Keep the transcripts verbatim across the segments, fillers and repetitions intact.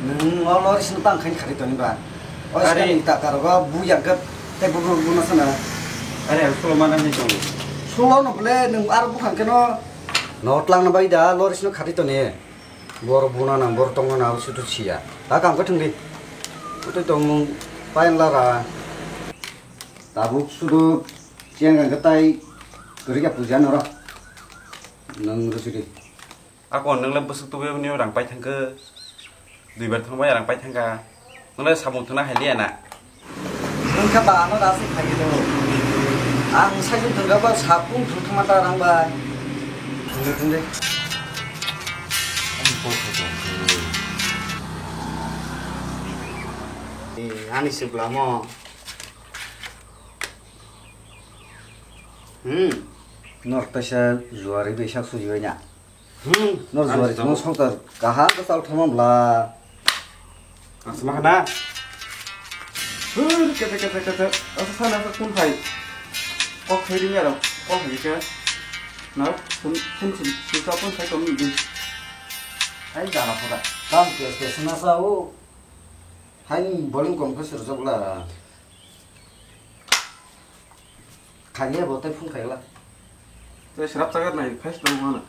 Nwng o lori sino tang khaini khari toni ba? O Are. Sani ta karogo bu yang ke tei bu bu bu no sana. Are, ang sulo mana ni tong. Sulo no ble nwng aro bukhang keno. No tlang na bai da lori sino khari toni. Bor buna nang bor tongo na sutu siya. Ta kam ka thung di. Utu tong mung pain lara. Tabuk sudu chiang ang tai kuri ka puja noro. Nang rusidi. Ako nang le busuk tu bini rang pai thangke. Dui bar thang bai rang pai thangka. Nang le samung thana hai liya na. Wngkha ba ano da se khaye do. Ang sai thangka ba sapung thangma ta rang ba. Thangde thangde. Ani po khato. Eh, ani sibla mo. Hmm. Nor taisa juari bai sak suji bai na. Hmm. Nor juari tamo songkar kaham ka tal thama bla. Asma hana. Hur kete kete kete. Asa sana sa kun hai. Kok hai ring aro. Kok hai ke. Na kun kun kun kun kun hai kom ni. Ai jana pura. Kam kes kes na sa o. Hai ni boling kom ke sir jabla. Khaliya bo tai phone khaila. Tei srap chagat nai, face tong mana.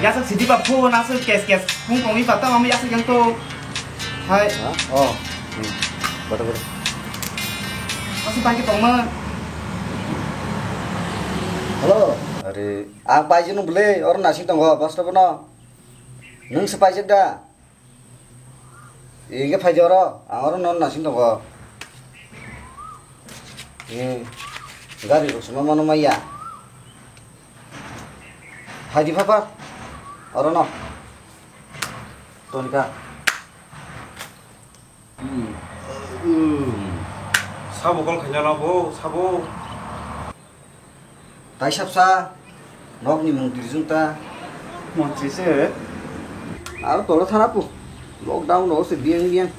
Yasuk sidi ba phone asuk kes kes. Phone tongwi ba tamo yasuk yang to. Hai. Ha? Oh. Hmm. Bata bata. Asuk bangke tongma. Hello. Are, ang paijak nung bwle, oro nasing tongo, bus stop no. Nung se paijak da? Ege phaidi oro, ang oro no nasing tongo. E, gari rok sima mano maya. Phaidi pha pha. Oro no. Tonika. Hmm. Hmm. Sabo kol khaina no bo, sabo. Tai sapsa, nokni mung twijwng ta. Monchi se. Aro tolo thana pu. Lockdown no se biang biang.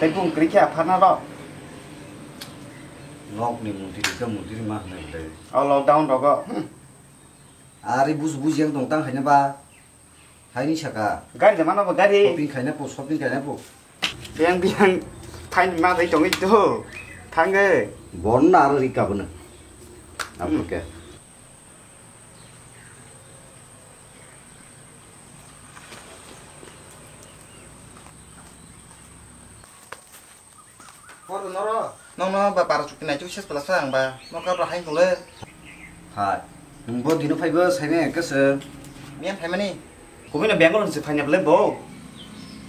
Tai pung kri khe apharna rok. Nokni mung twijwng khe mung twi ma hwnwi le. O lockdown rogo. Hmm. Ari bus bus yang tong tang khaina ba. Haini saka. Gari jama no bo gari. Shopping khaina po, shopping khaina po. Biang biang thaini ma dai tongwi do. Thangge. Bon na aro rika bono. Apo ke. Hor noro. Nokno ba para chukti nai chuk ses pala sa ang ba. Nokha bra hai kule. Hai. Nung bo dino phaibo saine kese. Miyan phaimani. Kubui no Bangalore se phaina bole bo.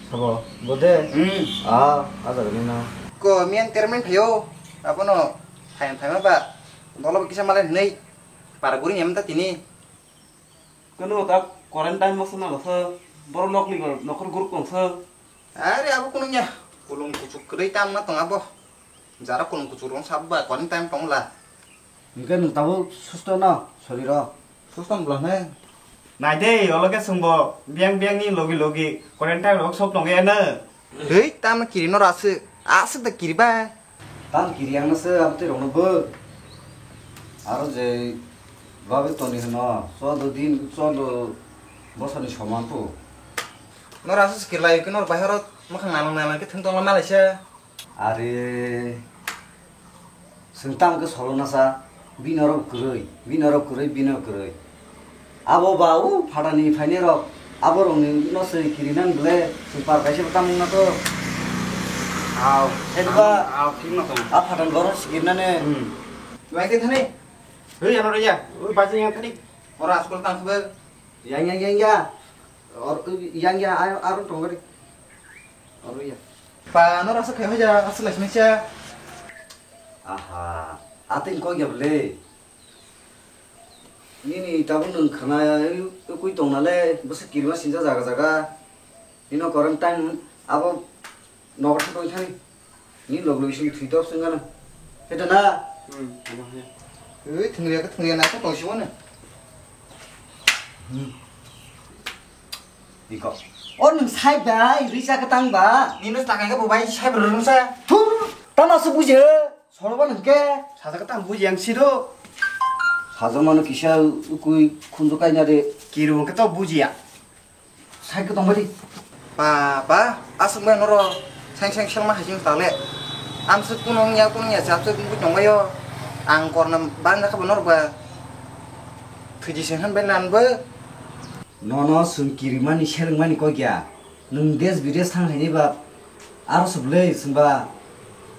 Sabo, bo de. Hmm. Ah, aja gani na. Ko miyan termen phayo. Abono phayan phaima ba. Dolo kisa malen nei. Para guri nyam ta tini. Kunu ta quarantine mo sana lasa. Boro nokni nokhor group kong sa. Are abo kunu nya, kulung kuchuk kwrwi tamna tong abo. Jara kulung kuchuk rong sabo ba quarantine tong la. Hingke nwng tabuk susto no, soriro? Susto bwla hwnwi. Nai de, olo khe swngbo, biyang biyang ni logi logi quarantine rok sok tong ya na. Hei, tamo kiri noro aswk, aswk da kiri ba. Tam kiri ang nase abo twi rok no bo. Aro je babe toni hwno, chodo din, chodo bosor ni soman po. Noro aswk kiri lai khe noro bahai oro mwkhang nalang nalang khe thwng tong la malaisa. Are, chwng tamo khe solo nasa, bini oro kwrwi, bini oro kwrwi, bini oro kwrwi. Abo ba o phatani phainai rok, abo rokni no se kiri nang bwle, chwng par kaisa bo tamo wngna to. Aw, Edba. Aw, thik no tong. A phatani borok se kiri nani. Hmm. Bai khe thani. Hei, ano ya, o bai yang thani. Ora school tang khubel. Yang, yang, yang, ya. Or, yang, ya, ayo, aro tong gari. Oro ya. Pa, no rasa khayo ja, asa lai sini cha. Aha, ating kok ya bele. Nini tabuk nwng khna ya, ukui tong nale, bwswk kirima sinja jaga jaga. Nino quarantine abo nogo thang tong thani. Ni log log sing thwi tok sing gana. Heta na. Hmm, abo he. Ui, thungriya ka thungriya na ka tong simo na. Hmm. Iko. O nwng sai bai, risa ka tang ba. Nino takai ka bo bai sai bro nwng sa. Thur, tama su buje. Soroban hwnkhe? Sajak tang buji ang siro. Sajak mano kisa ukui khunju kaina de. Kiru hwnkhe to bujiya. Sai ko tongbai di. Ba, ba, aswk bai noro saing saing selma hai sing tale. Amswk kunung ya, kunung ya, chapswk bui tongbaio. Ang korna banja kha bo norok ba. Thwiji se hwn bai nan bo. Nono chwng kirimani, selengmani kok ya. Nwng des bides thang haini ba, aro se bwlwi chwngba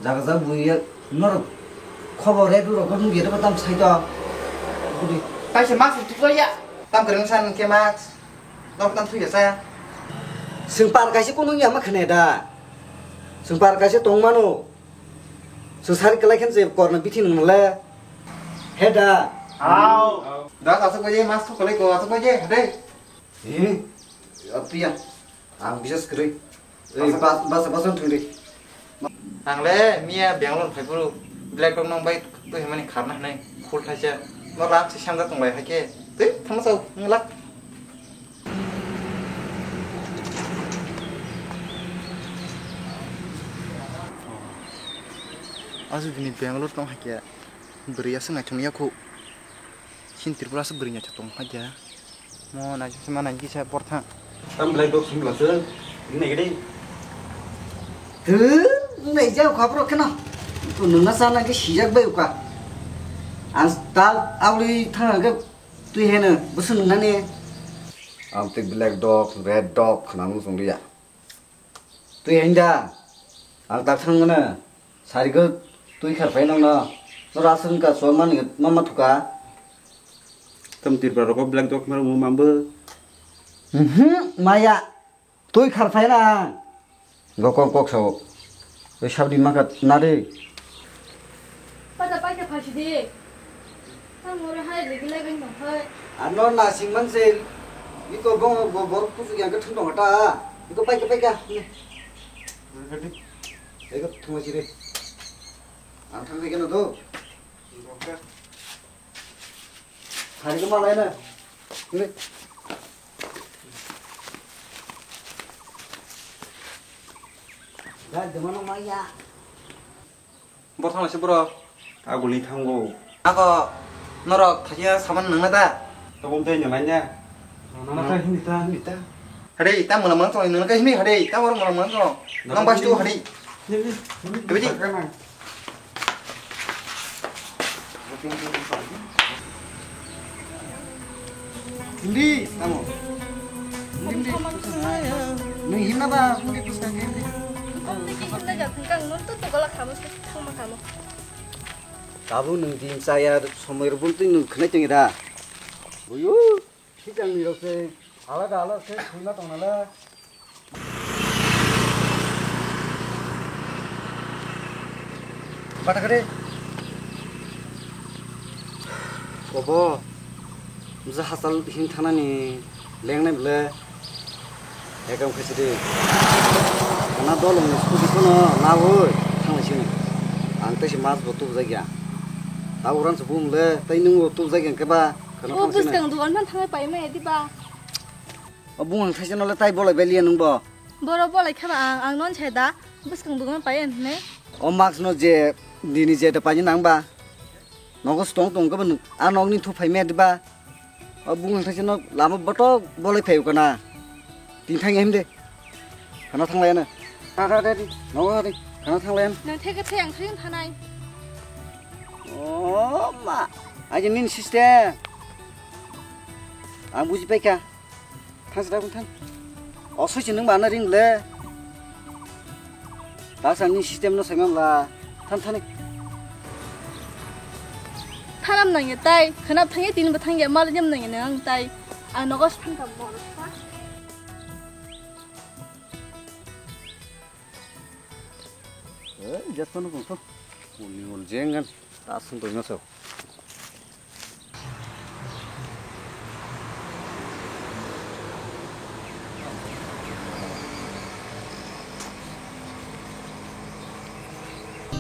jaga jaga bui ya, norok khobor radio rok nung ya ba tam sai to. Budi. Kaisa mask rok tuklai ya. Tam kwrwng san khe mask. Norok tam thwi ya sa. Chwng par kaisa kunung ya ma khne da. Chwng par kaisa tong mano. Chwng sari kwlai khe je korna bithi nung le. He da. Hao. Da aswk bai je mask thuk kwlai ko aswk bai je. Dei. Hi? Apiya. Ang bisas kwrwi. Ei, bas, bas, bas, thwngri. Ang le miya Bangalore phai phuru black dog nang bai twi hwnmani kharna hwnwi full thaisa. No rak se samjak tong bai hai khe. Twi thangma sao, nwng lak. Aswk bini Bangalore tong hai khe bwrwi aswk naithok ya khu. Chini Tripura aswk bwrwi naithok tong hai khe. Mo naisingsa ma naisingsa borthang. Tam belai dok sing belai sir. Ini gede. Tuh, nai jauh khapro kena. Tuh nuna sana ke sijak bai uka. Ang tal auli thang ke tuh hena busun nani. Ang tik black dog, red dog khana nung song dia. Twi hain da, ang tak thang mano, sari go twi khar phai nang no, no ras wng ka chol man ma ma thuka. Tam tirpa rok black dog mar mo mambo. Mhm, maya, twi khar phai na. Go kok kok sao, twi sabdi ma ka na de. Pada paikha phaisidi. Tamo oro hai ligi lagi no hai. Ano nasing man se. Iko bo bo bor kusu yang ke thung dong ta. Iko paikha paikha. Iko thung sire. Ang thang ke no do. Hari ko malai na. Ini. Dah, demano maya. Bor thanglaisi bro. Aguli thango. Ako norok thakia saman nangna da? Tabuk tei nangna nya. Nangna ta hindi ta, hindi ta. Hade, ta mula mula tong nangna hindi, hade, ta mula mula tong. Nang bas tu hade. Hindi, hindi. Hindi. Hindi, tamo. Hindi, hindi. Nung himna ba, hindi, terus kan hindi. Kok tiki himna jat, kan nun tu tu galak kamu, tu ma kamu. Tabuk nwng din chaya somoi rok bumtwi nwng khwnai tongya da? Buyu, sikang ni rok se alada alada se thwina tong nala. Bata kare. Kobo. Bwsa hachal him thanani lengnai bwle. Ekam khaisidi. Kana dolongni scooty phano lawi thanglai sini. Ang tei se mas bo tubujak ya. Abo rang se bumle tei nwng bo tubujak ya khe ba. Kana O thang sini. Bwskang dugan phan thanglai pai maya diba? O bung ang thaisa nole tai bolai beliya nwng bo. Boro bolai khe ba ang, ang non sai da. Bwskang dugan pai hne. O mask no je nini je da pai nang ba. Nogo stong tong khe ba nwng a nokni thu phai maya diba? O bung thaisa no lama botok bolai phai kana. Tin thang em de. Kana thang lai na. Ra ra ra ri. Nogo ri. Kana thang lai na. Nang theke the ang thang thanai. O ma. Aje nin system. Ang buji pai kha. Thang sida thang. O soi nung ba na ring le. Tasa ni system no sai man la. Than thani. Thanam nang ya tai, khanap thang ya tin ba thang ya mal jam nang ya nang tai. Ang nogo thang ka mo. Eh, jat pano kong so. Uni ul jengan. Ta sung to so.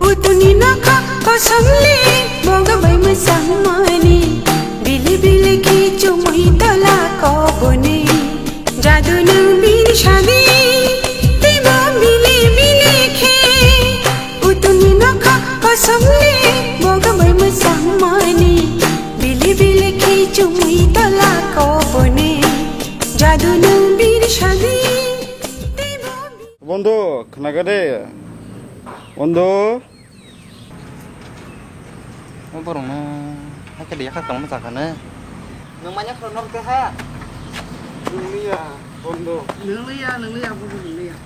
Utuni nokha kosomli boga bai mwsang mani bili bili khichumui tola koboni jadu nung bini sadi teibo bili bili khe utuni nokha kosomli Khna kha de. Bondo. O borok no hakhe de yakha tongma chakha ne. Nwng manya khoro nok te ha. Nwngliya, Bondo. Nwngliya, nwngliya, Bondo, nwngliya.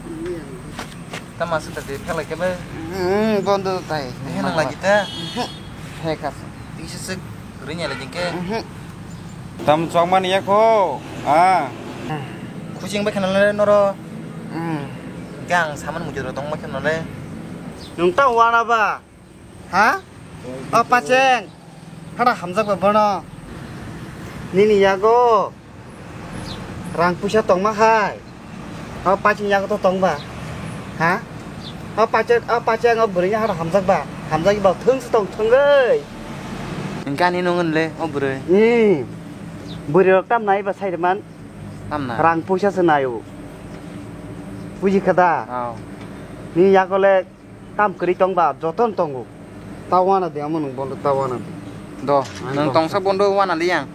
Nwngliya, nwngliya. Tama sita de phelai kebe. Hmm, Bondo tai. He nang lagi ta. He kas. Tisa sik ring ya lagi ke. Tam chok mani ya ko. Ah. Kuching ba khana le noro. Hmm. Gang saman mujur tong ba khana le. Nung ta wana ba. Ha? O pacheng. Hada hamjak ba bono. Nini yago rang puisa tongma hai. O pacheng yago to tongba. Ha? O pacheng, o pacheng o bwrwi ni hada hamjak ba. Hamjak ba thung se tong thung oi. Gani nung le o bwrwi. Hmm. Bwrwi rok tam nai ba sai man. Tam na. Rang puisa se nai o. Buji kha da? Aw. Ni yago le Tam kwrwi tong ba, joto no tongo. Ta wana di, amo nwng bondo ta wana di. Do, nwng tongsa bondo wana li yang.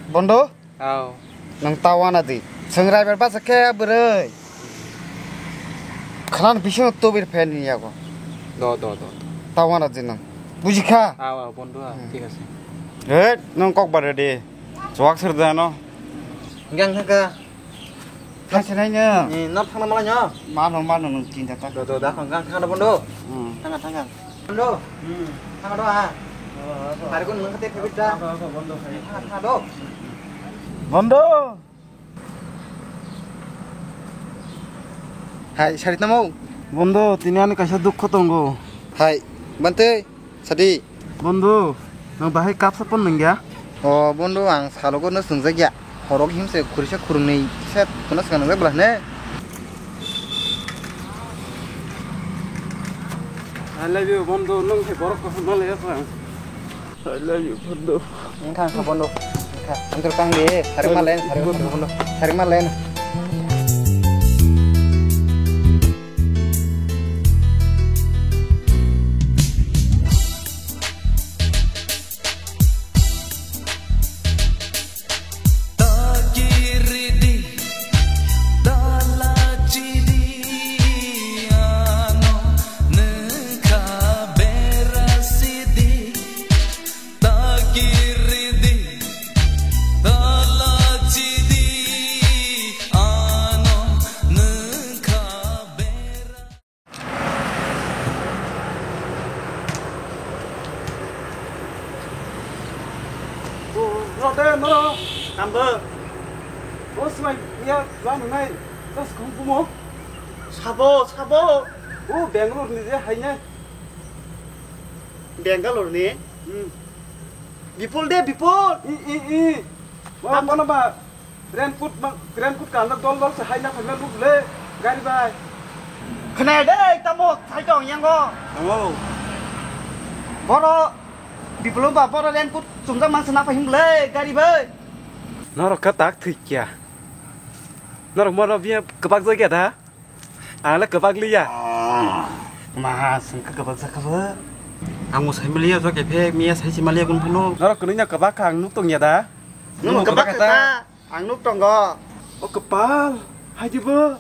Bondo? Aw. Nwng ta wana di. Chwng raibar basa khe bwrwi. Khlan bisingo tubir phen ni yago. Do, do, do, do. Ta wana di nwng. Buji kha? Aw, aw, bondo, aw, thik ase. He, nwng kok bare di. Chuak sir jano. Gang thaka. Thangsinai no. Eh, nor thangna malai no. Mano, mano, nwng chinta ta. Do, do, da, thang, thang, thang, bondo. Hmm. Thang, thang, thang. Bondo. Hmm. Thang, do, ha. Hari kun nwng khate phabit da. Bondo. Thang, thang, do. Bondo. Hai, sari tamo. Bondo, tini ani kaisa dukho tongo. Hai, bante. Sadi. Bondo, nwng bahai kapsa pon nangya? O bondo, ang salogo no swngjak ya. Horok himse khurisa khurungnwi se phano swkang nangjak bwla hne. I love you, bondo, nwng hai borok kaham ma laiya sa. I love you, bondo. Wngkha, wngkha, bondo. Wngkha. Wngkha, tang de, sarik ma laiya, sarik ma laiya, bondo. Sarik ma laiya. Rode noro. Tambo. O swmai ya ba nunai. Tas khum kumo. Sabo, sabo. O Bangalore ni je haine. Bangalore ni? Hmm. Bipul de, Bipul. I, i, i. Wa, tam- kono ba? Raincoat ma, raincoat kanjak dol dol se haina phaima nuk le, gari bai. Khna de, tamo, sai tong yango. Tamo. Boro, Bipul ba, boro raincoat chumjak mang se na phai him le, gari bai. Norok kha tak thwi kya? Norok moro biya kwbak jagya da? Ang le kwbak liya. Ma, swngkha kwbak jakha bo. Ang bo sai maliya, jok ephe miya sai si maliya kun phano. Norok kwnwi no kwbak kha, ang nuk tong ya da? Nwng kwbak kha ta, ang nuk tongo. O kwpal, hai di bo.